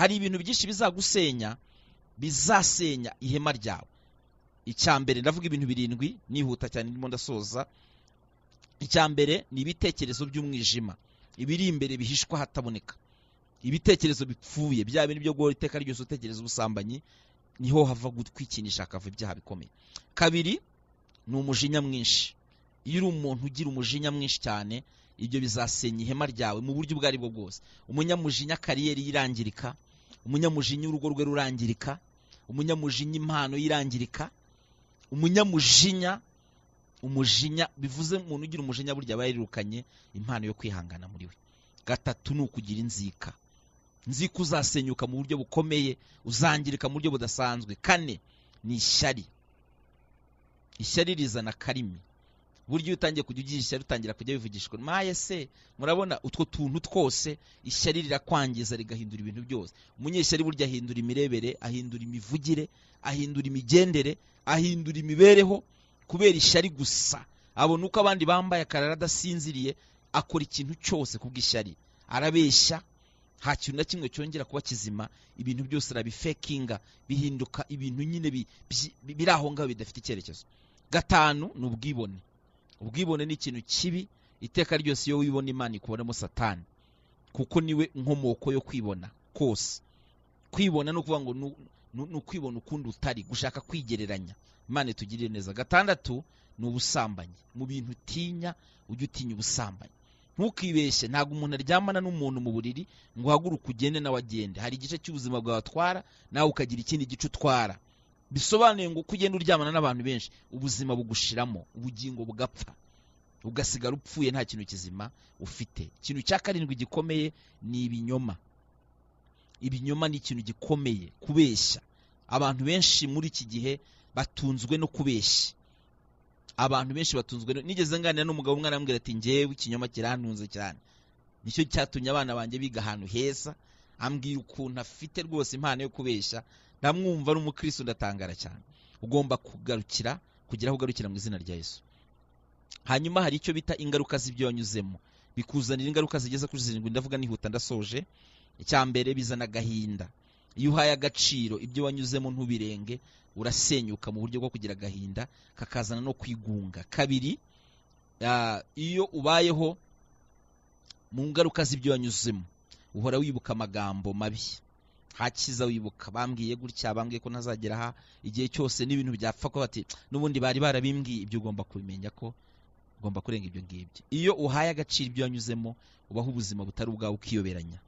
Hari ibintu byinshi bizagusenya, bizasenya ihema ryawe. Icya mbere, ndavuga ibintu 7 nihuta cyane ndimo ndasoza. Icya mbere ni ibitekerezo by'umwijima, ibiri imbere bihishwa hataboneka, ibitekerezo bipfuye, bya bintu byo guhora iteka ryose utekereza ubusambanyi, niho hava gutwikinisha hakava ibyaha bikomeye. Kabiri ni umujinya mwinshi. Iyo uri umuntu ugira umujinya mwinshi cyane, ibyo bizasenya ihema ryawe mu buryo ubwo aribwo bwose. Umunyamujinya kariyeri yirangirika, umunyamujinya urugo rwe rurangirika, umunyamujinya impano yirangirika, umunyamujinya, umujinya bivuze umuntu ugira umujinya burya aba yarirukanye impano yo kwihangana muri we. Gatatu ni ukugira inzika. Inzika uzasenyuka mu buryo bukomeye, uzangirika mu buryo budasanzwe. Kane ni ishyari. Ishyari rizana karimi. Burya iyo utangiye kujya ugira ishyari utangira kujya wivugishwa, maye se murabona utwo tuntu twose, ishyari rirakwangiza rigahindura ibintu byose. Umunyeshyari burya ahindura imirebere, ahindura imivugire, ahindura imigendere, ahindura imibereho kubera ishyari gusa. Abona uko abandi bambaye akarara adasinziriye, akora ikintu cyose kubw'ishyari, arabeshya, nta kintu na kimwe cyongera kuba kizima, ibintu byose arabifekinga, bihinduka ibintu nyine biri aho ngaho bidafite icyerekezo. Gatanu ni ubwibone. Ubwibone ni ikintu kibi, iteka ryose iyo wibona Imana ikubonamo Satani, kuko niwe nkomoko yo kwibona kose. Kwibona ni ukuvuga ngo ni ukwibona ukundi utari, gushaka kwigereranya. Imana itugirire neza. Gatandatu ni ubusambanyi. Mu bintu utinya, ujye utinya ubusambanyi. Ntukibeshye, ntabwo umuntu aryamana n'umuntu mu buriri ngo uhaguruke ugende nawe agende. Hari igice cy'ubuzima bwawe atwara, nawe ukagira ikindi gice utwara. Bisobanuye ngo uko ugenda uryamana n'abantu benshi, ubuzima bugushiramo, ubugingo bugapfa, ugasigara upfuye nta kintu kizima ufite. Ikintu cya karindwi gikomeye ni ibinyoma. Ibinyoma ni ikintu gikomeye, kubeshya. Abantu benshi muri iki gihe batunzwe no kubeshya. Abantu benshi batunzwe no... Nigeze nganira n'umugabo umwe arambwira ati njyewe ikinyoma kirantunze cyane, nicyo cyatumye abana banjye biga ahantu heza. Ambwira ukuntu afite rwose impano yo kubeshya, ndamwumva ari umukristo ndatangara cyane. Ugomba kugarukira, kugira aho ugarukira mu izina rya Yesu. Hanyuma hari icyo bita ingaruka z'ibyo wanyuzemo, bikuzanira ingaruka zigeze kuri 7. Ndavuga nihuta ndasoje. Icya mbere, bizana agahinda. Iyo uhaye agaciro ibyo wanyuzemo ntubirenge, urasenyuka mu buryo bwo kugira agahinda, kakazana no kwigunga. Kabiri, iyo ubayeho mu ngaruka z'ibyo wanyuzemo, uhora wibuka amagambo mabi, hakiza wibuka bambwiye gutya, bambwiye ko ntazagera aha, igihe cyose n'ibintu byapfa ko bati n'ubundi bari barabimbwiye. Ibyo ugomba kubimenya ko ugomba kurenga ibyo ngibyo. Iyo uhaye agaciro ibyo wanyuzemo, ubaho ubuzima butari ubwawe, ukiyoberanya.